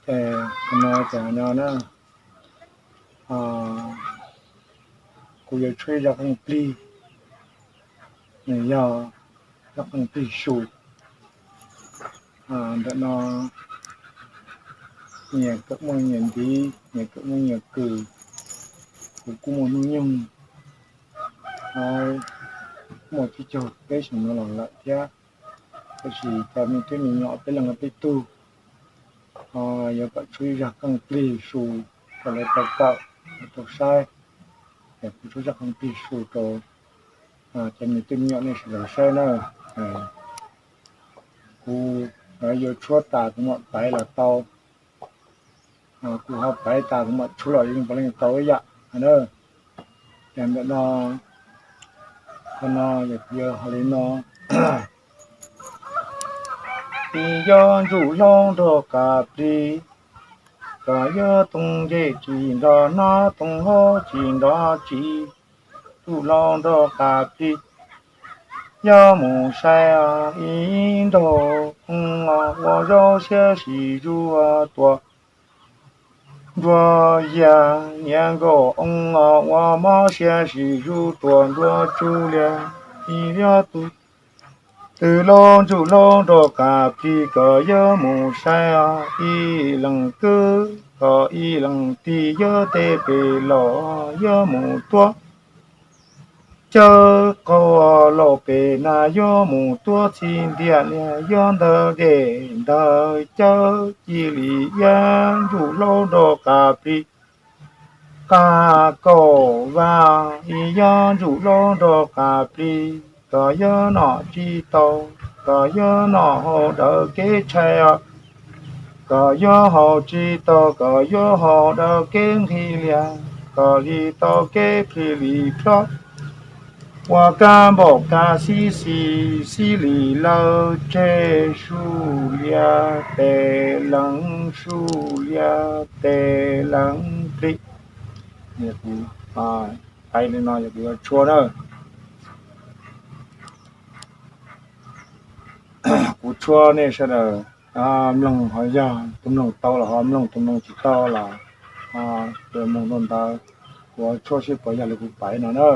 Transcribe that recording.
Qhov no ces no na, kuv yuav tshuab ib zaj qeej plig, nws yog zaj qeej plig su. Ntawm no nyias kawm muaj nyias ntiv, nyias kawm muaj nyias kws. Kuv kuj muaj hnub nyoog muaj tsib caug peb xyoos no los lawm thiab, tab sis cov me tub me nyuam peb leeg peb tug yuav kom tshuab ib zaj qeej plig su rau lawv tau kawm, lawv tau saib. Es kuv tshuab zaj qeej plig su rau cov me tub me nyuam nej sawv daws saib na. Kuv yuav tshuab tas kuv mam paiv los tau, kuv ho paiv tas kuv mam tshuab los yeej puav leej tau ib yam na. Ces ntawm no, qhov no yog kuv yuav hais li no: Ib, yog ntsuj hlaub nrog qas plig, koj yog tooj ncej tsis nrog nab, tooj haub tsis nrog tsi, ntsuj hlaub nrog qas plig. Yog mus saib ib nraug oo ua zaub siab sim zuj tua nruas yas, niam nkauj oo ua mob siab sim zuj tua nruas tsuj lias. Ib, yog tus twg hlub ntsuj hlaub nrog qas plig, koj yog mus saib ib leeg kwv, koj ib leeg tij yog tej pem los, yog mus tuav cawv qaug los pem nas, yog mus tuav txij ntiag lias, yog ntawm dej ntawm cawv cia li iab ntsuj hlaub nrog qas plig. Qas kaum vaj, ib, yog ntsuj hlaub nrog qas plig, koj yog noj tsis tau, koj yog noj haus daws kev tshaib os, koj yog haus tsis tau, koj yog haus daws kev nqhis lias, koj li tau kev plhis li plhob, ua kab npaum kab xib xis, xib li lawv tseg su lias tes lees, su lias tes lees plig. Kuv hais li no yog kuv yuav tshuab na. Kuv tshuab nej sawv daws mloog, ho yog tus mloog tau los ho mloog, tus mloog tsis tau los mloog rau ntawd. Kuv tshuab seb puas yog li kuv paiv no na.